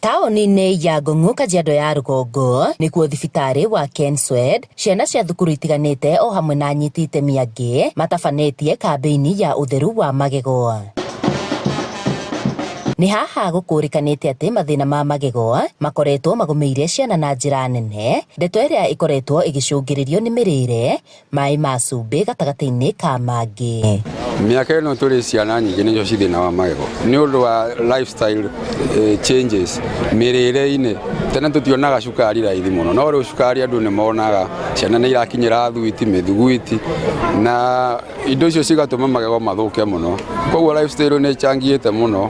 Taũni-inĩ ya Ngong'u, Kajiado ya Rũgongo, nĩkuo thibitarĩ wa Kenswed, ciana cia thukuru itiganĩte o hamwe na anyiti itemi angĩ matabanĩtie kambĩini ya ũtheru wa magego. Nĩ haha gũkũrĩkanĩte atĩ mathĩna ma magego makoretwo magũmĩire ciana na njĩra nene, ndeto ĩrĩa ĩkoretwo ĩgĩcũngĩrĩrio nĩ mĩrĩre, maĩ ma cumbĩ gatagatĩ-inĩ ka mangĩ. Mĩaka ĩno tũrĩ ciana nyingĩ nĩcio ci thĩna wa magego nĩ ũndũ wa lifestyle changes mĩrĩre-inĩ. Tene tũtionaga cukari raithi mũno, no rĩu cukari andũ nĩ monaga, ciana nĩ irakinyĩra thwiti, mĩthuguiti, na indo icio cigatũma magego mathũke mũno. Koguo lifestyle nĩ ĩcangĩte mũno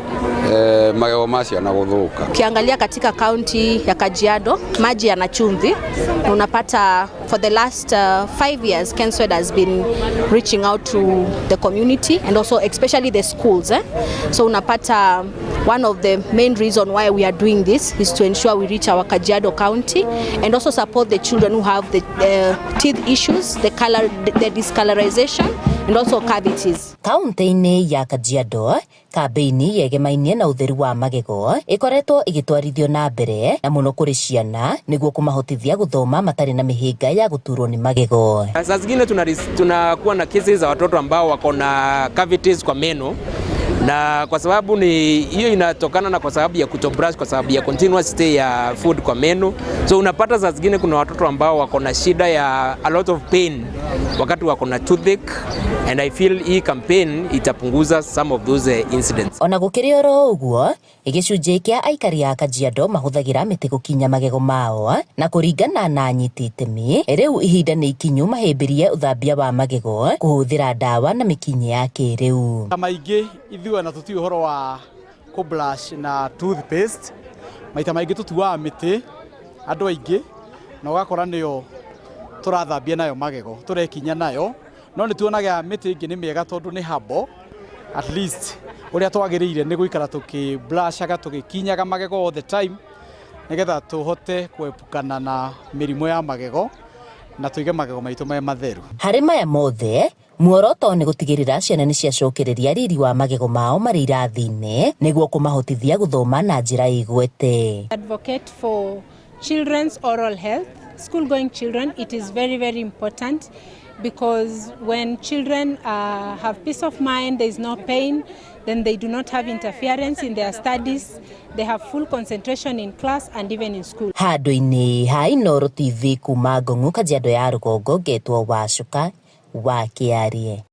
magego ma ciana gũthũka. Ukiangalia katika kaunti ya Kajiado, maji yana chumvi na unapata for the last 5 years Kenswed has been reaching out to the community and also especially the schools, eh? So unapata one of the main reason why we are doing this is to ensure we reach our Kajiado County and also support the children who have the teeth issues, the discolorization and also cavities. Kaunti-inĩ ya Kajiado, kambĩini yegemainie na ũtheru wa magego ĩkoretwo ĩgĩtwarithio na mbere na mũno kũrĩ ciana nĩguo kũmahotithia gũthoma matarĩ na mĩhĩnga ya gũturwo nĩ magego. Saa zingine tunakuwa na cases za watoto ambao wako na cavities kwa meno, na kwa sababu ni hiyo inatokana na kwa sababu ya kuto brush, kwa sababu ya continuous stay ya food kwa meno. So unapata saa zingine kuna watoto ambao wako na shida ya a lot of pain wakati wako na toothache, and I feel hii campaign itapunguza some of those incidents. Ona gũkĩrĩ oro ũguo, gĩcunjĩ kĩa aikari a Kajiado mahũthagĩra mĩtĩ gũkinya magego mao, na kũringana na anyiti itemi, rĩu ihinda nĩ ikinyu mahĩmbĩrie ũthambia wa magego kũhũthĩra ndawa na mĩkinyĩ ya kĩrĩu. Maingĩ ithuĩ ona tũtiũĩ ũhoro wa kũ brush na toothpaste. Maita maingĩ tũtuaga mĩtĩ andũ aingĩ na ũgakora nĩyo tũrathambia nayo magego, tũrekinya nayo, no nĩ tuonaga mĩtĩ ĩngĩ nĩ mĩega tondũ nĩ herbal. At least ũrĩa twagĩrĩire nĩ gũikara tũkĩ brushaga, tũgĩkinyaga magego all the time, nĩgetha tũhote kuepukana na mĩrimũ ya magego na tũige magego maitũ me matheru. Harĩ maya mothe, muoroto nĩ gũtigĩrĩra ciana nĩ ciacokereria riri wa magego mao marĩ irathi-inĩ nĩguo kũmahotithia gũthoma na njĩra ĩgwete. Advocate for children's oral health, school going children. It is very, very important because when children have peace of mind, there is no pain, then they do not have interference in their studies, they have full concentration in class and even in school. Handũ-inĩ ha Inooro TV kuma Ngong'u, Kajiado ya Rũgongo, ngetwo Wacuka wa Kĩarie.